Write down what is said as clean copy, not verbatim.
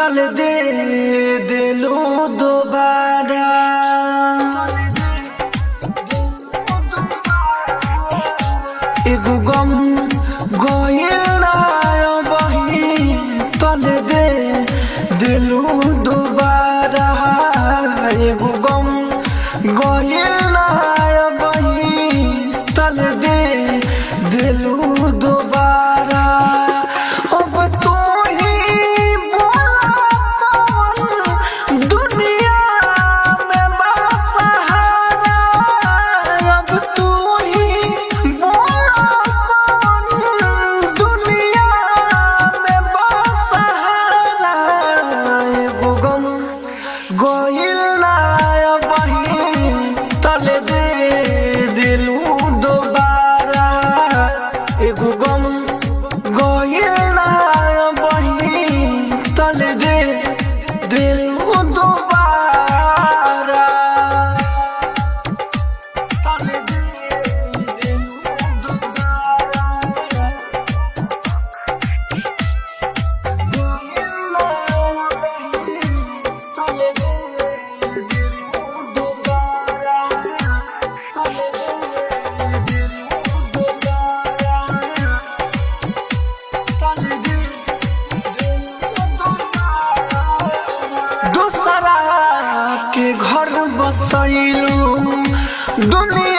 तल दे दिलू दोबारा। एगो गम गइल ना बही तल दे दिलू दोबारा। एगो गम गइल ना बही तल दे दिलू दोबारा। अब तू ही बोला कौन दुनिया में बासहारा। अब तू ही बोला कौन दुनिया में बासहारा। एगो गम गइल ना बही तल दे दिलू दोबारा। एगो गम गइल ना बही तल दे दिलू दोबारा। तल दे दिलू दोबारा। गइल ना बही तल दे दिलू दोबारा। तल दे दिलू दोबारा। दूसरा के घर बसैलू दुनिया